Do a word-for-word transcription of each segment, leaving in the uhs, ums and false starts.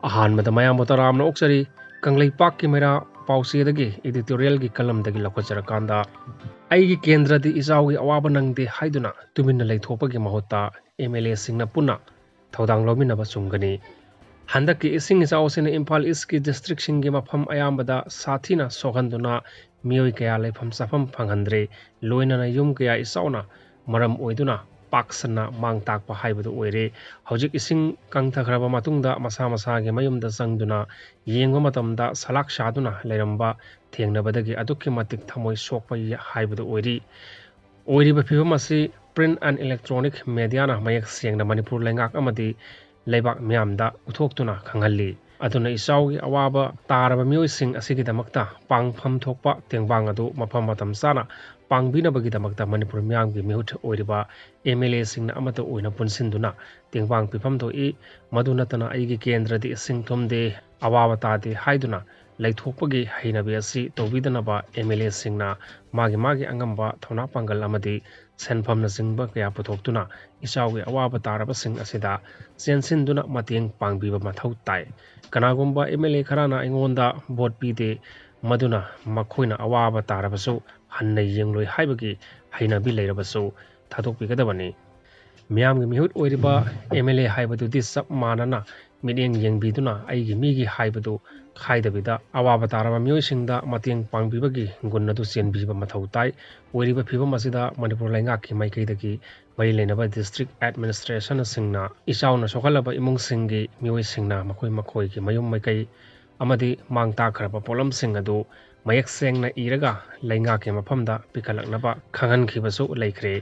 ꯑꯍꯥꯟꯕꯗ ꯃꯌꯥꯝꯕꯨ ꯇꯔꯥꯝꯅ ꯑꯣꯛꯆꯔꯤ꯫ ꯀꯪꯂꯩꯄꯥꯛꯀꯤ ꯃꯩꯔꯥ ꯄꯥꯎꯆꯦꯗꯒꯤ editorialꯒꯤ ꯀꯂꯝꯗꯒꯤ ꯂꯧꯈꯠꯆꯔꯀꯥꯟꯗ, ꯑꯩꯒꯤ ꯀꯦꯟꯗ꯭ꯔꯗꯤ ꯏꯆꯥꯎꯒꯤ ꯑꯋꯥꯕ ꯅꯪꯗꯦ ꯍꯥꯏꯗꯨꯅ ꯇꯨꯃꯤꯟꯅ ꯂꯩꯊꯣꯛꯄꯒꯤ ꯃꯍꯨꯠꯇ MLAꯁꯤꯡꯅ ꯄꯨꯟꯅ ꯊꯧꯗꯥꯡ ꯂꯧꯃꯤꯟꯅꯕ ꯆꯨꯝꯒꯅꯤ꯫ ꯍꯟꯗꯛꯀꯤ ꯏꯁꯤꯡ ꯏꯆꯥꯎ ꯑꯁꯤꯅ ꯏꯝꯐꯥꯜ ꯏꯁꯀꯤ districtꯁꯤꯡꯒꯤ ꯃꯐꯝ ꯑꯌꯥꯝꯕꯗ ꯁꯥꯊꯤꯅ ꯁꯣꯛꯍꯟꯗꯨꯅ ꯃꯤꯑꯣꯏ ꯀꯌꯥ ꯂꯩꯐꯝ ꯆꯥꯐꯝ ꯐꯪꯍꯟꯗ꯭ꯔꯦ, ꯂꯣꯏꯅꯅ ꯌꯨꯝ ꯀꯌꯥ ꯏꯆꯥꯎꯅ ꯃꯔꯝ ꯑꯣꯏꯗꯨꯅ ꯄꯥꯛ ꯁꯟꯅ ꯃꯥꯡ ꯇꯥꯛꯄ ꯍꯥꯏꯕꯗꯨ ꯑꯣꯏꯔꯦ꯫ ꯍꯧꯖꯤꯛ ꯏꯁꯤꯡ ꯀꯪꯊꯈ꯭ꯔꯕ ꯃꯇꯨꯡꯗ ꯃꯁꯥ ꯃꯁꯥꯒꯤ ꯃꯌꯨꯝꯗ ꯆꯪꯗꯨꯅ ꯌꯦꯡꯕ ꯃꯇꯝꯗ ꯁꯂꯥꯛ ꯁꯥꯗꯨꯅ ꯂꯩꯔꯝꯕ ꯊꯦꯡꯅꯕꯗꯒꯤ ꯑꯗꯨꯛꯀꯤ ꯃꯇꯤꯛ ꯊꯃꯣꯏ ꯁꯣꯛꯄ ꯍꯥꯏꯕꯗꯨ ꯑꯣꯏꯔꯤ꯫ ꯑꯣꯏꯔꯤꯕ ꯐꯤꯕꯝ ꯑꯁꯤ Print and Electronic Mediaꯅ ꯃꯌꯦꯛ ꯁꯦꯡꯅ ꯃꯅꯤꯄꯨꯔ ꯂꯩꯉꯥꯛ ꯑꯃꯗꯤ ꯂꯩꯕꯥꯛ ꯃꯤꯌꯥꯝꯗ ꯎꯠꯊꯣꯛꯇꯨꯅ ꯈꯪꯍꯜꯂꯤ꯫ ꯑꯗꯨꯅ ꯏꯆꯥꯎꯒꯤ ꯑꯋꯥꯕ ꯇꯥꯔꯕ ꯃꯤꯑꯣꯏꯁꯤꯡ ꯑꯁꯤꯒꯤꯗꯃꯛꯇ ꯄꯥꯡꯐꯝ ꯊꯣꯛꯄ ꯇꯦꯡꯕꯥꯡ ꯑꯗꯨ ꯃꯐꯝ ꯃꯇꯝ ꯆꯥꯅ ꯄꯥꯡꯕꯤꯅꯕꯒꯤꯗꯃꯛꯇ ꯃꯅꯤꯄꯨꯔ ꯃꯤꯌꯥꯝꯒꯤ ꯃꯤꯍꯨꯠ ꯑꯣꯏꯔꯤꯕ MLAꯁꯤꯡꯅ ꯑꯃꯠꯇ ꯑꯣꯏꯅ ꯄꯨꯟꯁꯤꯟꯗꯨꯅ ꯇꯦꯡꯕꯥꯡ ꯄꯤꯐꯝ ꯊꯣꯛꯏ꯫ ꯃꯗꯨ ꯅꯠꯇꯅ ꯑꯩꯒꯤ ꯀꯦꯟꯗ꯭ꯔꯗꯤ ꯏꯁꯤꯡ ꯊꯨꯝꯗꯦ, ꯑꯋꯥꯕ ꯇꯥꯗꯦ ꯍꯥꯏꯗꯨꯅ ꯂꯩꯊꯣꯛꯄꯒꯤ ꯍꯩꯅꯕꯤ ꯑꯁꯤ ꯇꯧꯕꯤꯗꯅꯕ MLAꯁꯤꯡꯅ ꯃꯥꯒꯤ ꯃꯥꯒꯤ ꯑꯉꯝꯕ ꯊꯧꯅꯥ ꯄꯥꯡꯒꯜ ꯑꯃꯗꯤ ꯁꯦꯟꯐꯝꯅꯆꯤꯡꯕ ꯀꯌꯥ ꯄꯨꯊꯣꯛꯇꯨꯅ ꯏꯆꯥꯎꯒꯤ ꯑꯋꯥꯕ ꯇꯥꯔꯕꯁꯤꯡ ꯑꯁꯤꯗ ꯆꯦꯟꯁꯤꯟꯗꯨꯅ ꯃꯇꯦꯡ ꯄꯥꯡꯕꯤꯕ ꯃꯊꯧ ꯇꯥꯏ꯫ ꯀꯅꯥꯒꯨꯝꯕ MLA ꯈꯔꯅ ꯑꯩꯉꯣꯟꯗ ꯚꯣꯠ ꯄꯤꯗꯦ, ꯃꯗꯨꯅ ꯃꯈꯣꯏꯅ ꯑꯋꯥꯕ ꯇꯥꯔꯕꯁꯨ ꯍꯟꯅ ꯌꯦꯡꯂꯣꯏ ꯍꯥꯏꯕꯒꯤ ꯍꯩꯅꯕꯤ ꯂꯩꯔꯕꯁꯨ ꯊꯥꯗꯣꯛꯄꯤꯒꯗꯕꯅꯤ꯫ ꯃꯤꯌꯥꯝꯒꯤ ꯃꯤꯍꯨꯠ ꯑꯣꯏꯔꯤꯕ MLA ꯍꯥꯏꯕꯗꯨꯗꯤ ꯆꯞ ꯃꯥꯟꯅꯅ ꯃꯤꯠꯌꯦꯡ ꯌꯦꯡꯕꯤꯗꯨꯅ ꯑꯩꯒꯤ ꯃꯤꯒꯤ ꯍꯥꯏꯕꯗꯨ ꯈꯥꯏꯗꯕꯤꯗ ꯑꯋꯥꯕ ꯇꯥꯔꯕ ꯃꯤꯑꯣꯏꯁꯤꯡꯗ ꯃꯇꯦꯡ ꯄꯥꯡꯕꯤꯕꯒꯤ ꯒꯨꯟ ꯑꯗꯨ ꯆꯦꯟꯕꯤꯕ ꯃꯊꯧ ꯇꯥꯏ꯫ ꯑꯣꯏꯔꯤꯕ ꯐꯤꯕꯝ ꯑꯁꯤꯗ ꯃꯅꯤꯄꯨꯔ ꯂꯩꯉꯥꯛꯀꯤ ꯃꯥꯏꯀꯩꯗꯒꯤ ꯃꯔꯤ ꯂꯩꯅꯕ district administrationꯁꯤꯡꯅ ꯏꯆꯥꯎꯅ ꯁꯣꯛꯍꯜꯂꯕ ꯏꯃꯨꯡꯁꯤꯡꯒꯤ ꯃꯤꯑꯣꯏꯁꯤꯡꯅ ꯃꯈꯣꯏ ꯃꯈꯣꯏꯒꯤ ꯃꯌꯨꯝ ꯃꯥꯏꯀꯩ ꯑꯃꯗꯤ ꯃꯥꯡ ꯇꯥꯛꯈ꯭ꯔꯕ ꯄꯣꯠꯂꯝꯁꯤꯡ ꯑꯗꯨ ꯃꯌꯦꯛ ꯁꯦꯡꯅ ꯏꯔꯒ ꯂꯩꯉꯥꯛꯀꯤ ꯃꯐꯝꯗ ꯄꯤꯈꯠꯂꯛꯅꯕ ꯈꯪꯍꯟꯈꯤꯕꯁꯨ ꯂꯩꯈ꯭ꯔꯦ꯫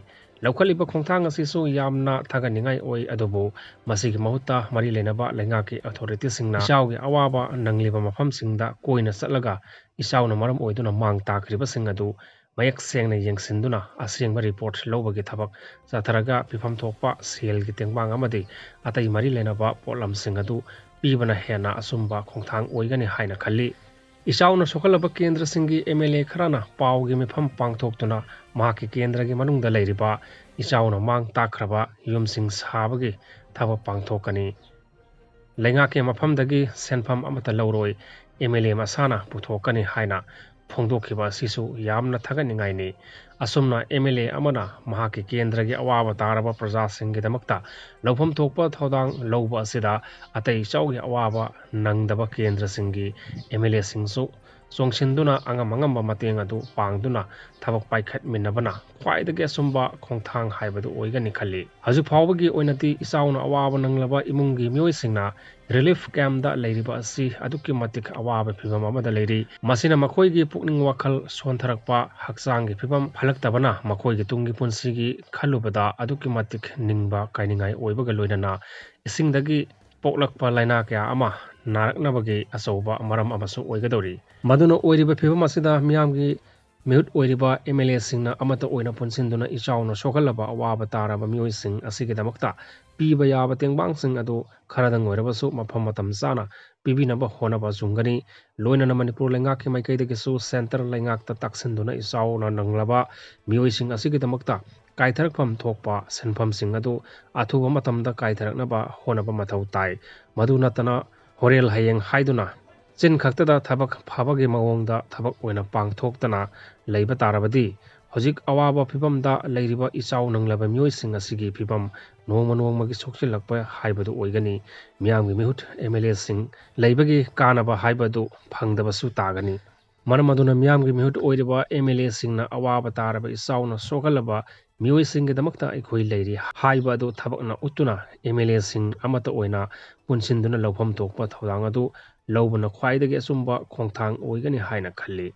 ꯂꯧꯈꯠꯂꯤꯕ ꯈꯣꯡꯊꯥꯡ ꯑꯁꯤꯁꯨ ꯌꯥꯝꯅ ꯊꯥꯒꯠꯅꯤꯡꯉꯥꯏ ꯑꯣꯏ, ꯑꯗꯨꯕꯨ ꯃꯁꯤꯒꯤ ꯃꯍꯨꯠꯇ ꯃꯔꯤ ꯂꯩꯅꯕ ꯂꯩꯉꯥꯛꯀꯤ authorityꯁꯤꯡꯅ ꯏꯆꯥꯎꯒꯤ ꯑꯋꯥꯕ ꯅꯪꯂꯤꯕ ꯃꯐꯝꯁꯤꯡꯗ ꯀꯣꯏꯅ ꯆꯠꯂꯒ ꯏꯆꯥꯎꯅ ꯃꯔꯝ ꯑꯣꯏꯗꯨꯅ ꯃꯥꯡ ꯇꯥꯛꯈ꯭ꯔꯤꯕꯁꯤꯡ ꯑꯗꯨ ꯃꯌꯦꯛ ꯁꯦꯡꯅ ꯌꯦꯡꯁꯤꯟꯗꯨꯅ ꯑꯁꯦꯡꯕ report ꯂꯧꯕꯒꯤ ꯊꯕꯛ ꯆꯠꯊꯔꯒ ꯄꯤꯐꯝ ꯊꯣꯛꯄ ꯁꯦꯜꯒꯤ ꯇꯦꯡꯕꯥꯡ ꯑꯃꯗꯤ ꯑꯇꯩ ꯃꯔꯤ ꯂꯩꯅꯕ ꯄꯣꯠꯂꯝꯁꯤꯡ ꯑꯗꯨ ꯄꯤꯕꯅ ꯍꯦꯟꯅ ꯑꯆꯨꯝꯕ ꯈꯣꯡꯊꯥꯡ ꯑꯣꯏꯒꯅꯤ ꯍꯥꯏꯅ ꯈꯜꯂꯤ꯫ ꯏꯆꯥꯎꯅ ꯁꯣꯛꯍꯜꯂꯕ ꯀꯦꯟꯗ꯭ꯔꯁꯤꯡꯒꯤ MLA ꯈꯔꯅ ꯄꯥꯎꯒꯤ ꯃꯤꯐꯝ ꯄꯥꯡꯊꯣꯛꯇꯨꯅ ꯃꯍꯥꯛꯀꯤ ꯀꯦꯟꯗ꯭ꯔꯒꯤ ꯃꯅꯨꯡꯗ ꯂꯩꯔꯤꯕ ꯏꯆꯥꯎꯅ ꯃꯥꯡ ꯇꯥꯛꯈ꯭ꯔꯕ ꯌꯨꯝꯁꯤꯡ ꯁꯥꯕꯒꯤ ꯊꯕꯛ ꯄꯥꯡꯊꯣꯛꯀꯅꯤ꯫ ꯂꯩꯉꯥꯛꯀꯤ ꯃꯐꯝꯗꯒꯤ ꯁꯦꯟꯐꯝ ꯑꯃꯠꯇ ꯂꯧꯔꯣꯏ, ꯑꯦꯝ ꯑꯦꯜ ꯑꯦ ꯃꯁꯥꯅ ꯄꯨꯊꯣꯛꯀꯅꯤ ꯍꯥꯏꯅ ꯐꯣꯡꯗꯣꯛꯈꯤꯕ ꯑꯁꯤꯁꯨ ꯌꯥꯝꯅ ꯊꯥꯒꯠꯅꯤꯡꯉꯥꯏꯅꯤ꯫ ꯑꯁꯨꯝꯅ ꯑꯦꯝ ꯑꯦꯜ ꯑꯦ ꯑꯃꯅ ꯃꯍꯥꯛꯀꯤ ꯀꯦꯟꯗ꯭ꯔꯒꯤ ꯑꯋꯥꯕ ꯇꯥꯔꯕ ꯄ꯭ꯔꯖꯥꯁꯤꯡꯒꯤꯗꯃꯛꯇ ꯂꯧꯐꯝ ꯊꯣꯛꯄ ꯊꯧꯗꯥꯡ ꯂꯧꯕ ꯑꯁꯤꯗ ꯑꯇꯩ ꯏꯆꯥꯎꯒꯤ ꯑꯋꯥꯕ ꯅꯪꯗꯕ ꯀꯦꯟꯗ꯭ꯔꯁꯤꯡꯒꯤ ꯑꯦꯝ ꯑꯦꯜ ꯑꯦꯁꯤꯡꯁꯨ ꯆꯣꯡꯁꯤꯟꯗꯨꯅ ꯑꯉꯝ ꯑꯉꯝꯕ ꯃꯇꯦꯡ ꯑꯗꯨ ꯄꯥꯡꯗꯨꯅ ꯊꯕꯛ ꯄꯥꯏꯈꯠꯃꯤꯟꯅꯕꯅ ꯈ꯭ꯋꯥꯏꯗꯒꯤ ꯑꯆꯨꯝꯕ ꯈꯣꯡꯊꯥꯡ ꯍꯥꯏꯕꯗꯨ ꯑꯣꯏꯒꯅꯤ ꯈꯜꯂꯤ꯫ ꯍꯧꯖꯤꯛ ꯐꯥꯎꯕꯒꯤ ꯑꯣꯏꯅꯗꯤ ꯏꯆꯥꯎꯅ ꯑꯋꯥꯕ ꯅꯪꯂꯕ ꯏꯃꯨꯡꯒꯤ ꯃꯤꯑꯣꯏꯁꯤꯡꯅ ꯔꯤꯂꯤꯐ ꯀꯦꯝꯞꯇ ꯂꯩꯔꯤꯕ ꯑꯁꯤ ꯑꯗꯨꯛꯀꯤ ꯃꯇꯤꯛ ꯑꯋꯥꯕ ꯐꯤꯚꯝ ꯑꯃꯗ ꯂꯩꯔꯤ꯫ ꯃꯁꯤꯅ ꯃꯈꯣꯏꯒꯤ ꯄꯨꯛꯅꯤꯡ ꯋꯥꯈꯜ ꯁꯣꯟꯊꯔꯛꯄ, ꯍꯛꯆꯥꯡꯒꯤ ꯐꯤꯚꯝ ꯐꯠꯂꯛꯇꯕꯅ ꯃꯈꯣꯏꯒꯤ ꯇꯨꯡꯒꯤ ꯄꯨꯟꯁꯤꯒꯤ ꯈꯜꯂꯨꯕꯗ ꯑꯗꯨꯛꯀꯤ ꯃꯇꯤꯛ ꯅꯤꯡꯕ ꯀꯥꯏꯅꯤꯡꯉꯥꯏ ꯑꯣꯏꯕꯒ ꯂꯣꯏꯅꯅ ꯏꯁꯤꯡꯗꯒꯤ ꯄꯣꯛꯂꯛꯄ ꯂꯥꯏꯅꯥ ꯀꯌꯥ ꯑꯃ ꯅꯥꯔꯛꯅꯕꯒꯤ ꯑꯆꯧꯕ ꯃꯔꯝ ꯑꯃꯁꯨ ꯑꯣꯏꯒꯗꯧꯔꯤ꯫ ꯃꯗꯨꯅ ꯑꯣꯏꯔꯤꯕ ꯐꯤꯚꯝ ꯑꯁꯤꯗ ꯃꯤꯌꯥꯝꯒꯤ ꯃꯤꯍꯨꯠ ꯑꯣꯏꯔꯤꯕ ꯑꯦꯝ ꯑꯦꯜ ꯑꯦꯁꯤꯡꯅ ꯑꯃꯠꯇ ꯑꯣꯏꯅ ꯄꯨꯟꯁꯤꯟꯗꯨꯅ ꯏꯆꯥꯎꯅ ꯁꯣꯛꯍꯜꯂꯕ ꯑꯋꯥꯕ ꯇꯥꯔꯕ ꯃꯤꯑꯣꯏꯁꯤꯡ ꯑꯁꯤꯒꯤꯗꯃꯛꯇ ꯄꯤꯕ ꯌꯥꯕ ꯇꯦꯡꯕꯥꯡꯁꯤꯡ ꯑꯗꯨ ꯈꯔꯗꯪ ꯑꯣꯏꯔꯕꯁꯨ ꯃꯐꯝ ꯃꯇꯝ ꯆꯥꯅ ꯄꯤꯕꯤꯅꯕ ꯍꯣꯠꯅꯕ ꯆꯨꯝꯒꯅꯤ꯫ ꯂꯣꯏꯅꯅ ꯃꯅꯤꯄꯨꯔ ꯂꯩꯉꯥꯛꯀꯤ ꯃꯥꯏꯀꯩꯗꯒꯤꯁꯨ ꯁꯦꯟꯇꯔ ꯂꯩꯉꯥꯛꯇ ꯇꯥꯛꯁꯤꯟꯗꯨꯅ ꯏꯆꯥꯎꯅ ꯅꯪꯂꯕ ꯃꯤꯑꯣꯏꯁꯤꯡ ꯑꯁꯤꯒꯤꯗꯃꯛꯇ ꯀꯥꯏꯊꯔꯛꯐꯝ ꯊꯣꯛꯄ ꯁꯦꯟꯐꯝꯁꯤꯡ ꯑꯗꯨ ꯑꯊꯨꯕ ꯃꯇꯝꯗ ꯀꯥꯏꯊꯔꯛꯅꯕ ꯍꯣꯠꯅꯕ ꯃꯊꯧ ꯇꯥꯏ꯫ ꯃꯗꯨ ꯅꯠꯇꯅ ꯍꯣꯔꯦꯜ ꯍꯌꯦꯡ ꯍꯥꯏꯗꯨꯅ ꯆꯤꯟ ꯈꯛꯇꯗ ꯊꯕꯛ ꯐꯕꯒꯤ ꯃꯑꯣꯡꯗ ꯊꯕꯛ ꯑꯣꯏꯅ ꯄꯥꯡꯊꯣꯛꯇꯅ ꯂꯩꯕ ꯇꯥꯔꯕꯗꯤ ꯍꯧꯖꯤꯛ ꯑꯋꯥꯕ ꯐꯤꯚꯝꯗ ꯂꯩꯔꯤꯕ ꯏꯆꯥꯎ ꯅꯪꯂꯕ ꯃꯤꯑꯣꯏꯁꯤꯡ ꯑꯁꯤꯒꯤ ꯐꯤꯚꯝ ꯅꯣꯡꯃ ꯅꯣꯡꯃꯒꯤ ꯁꯣꯛꯆꯤꯜꯂꯛꯄ ꯍꯥꯏꯕꯗꯨ ꯑꯣꯏꯒꯅꯤ꯫ ꯃꯤꯌꯥꯝꯒꯤ ꯃꯤꯍꯨꯠ ꯑꯦꯝ ꯑꯦꯜ ꯑꯦꯁꯤꯡ ꯂꯩꯕꯒꯤ ꯀꯥꯟꯅꯕ ꯍꯥꯏꯕꯗꯨ ꯐꯪꯗꯕꯁꯨ ꯇꯥꯒꯅꯤ꯫ ꯃꯔꯝ ꯑꯗꯨꯅ ꯃꯤꯌꯥꯝꯒꯤ ꯃꯤꯍꯨꯠ ꯑꯣꯏꯔꯤꯕ ꯑꯦꯝ ꯑꯦꯜ ꯑꯦꯁꯤꯡꯅ ꯑꯋꯥꯕ ꯇꯥꯔꯕ ꯏꯆꯥꯎꯅ ꯁꯣꯛꯍꯜꯂꯕ ꯃꯤꯑꯣꯏꯁꯤꯡꯒꯤꯗꯃꯛꯇ ꯑꯩꯈꯣꯏ ꯂꯩꯔꯤ ꯍꯥꯏꯕ ꯑꯗꯨ ꯊꯕꯛꯅ ꯎꯠꯇꯨꯅ ꯑꯦꯝ ꯑꯦꯜ ꯑꯦꯁꯤꯡ ꯑꯃꯠꯇ ꯑꯣꯏꯅ ꯄꯨꯟꯁꯤꯟꯗꯨꯅ ꯂꯧꯐꯝ ꯊꯣꯛꯄ ꯊꯧꯗꯥꯡ ꯑꯗꯨ ꯂꯧꯕꯅ ꯈ꯭ꯋꯥꯏꯗꯒꯤ ꯑꯆꯨꯝꯕ ꯈꯣꯡꯊꯥꯡ ꯑꯣꯏꯒꯅꯤ ꯍꯥꯏꯅ ꯈꯜꯂꯤ꯫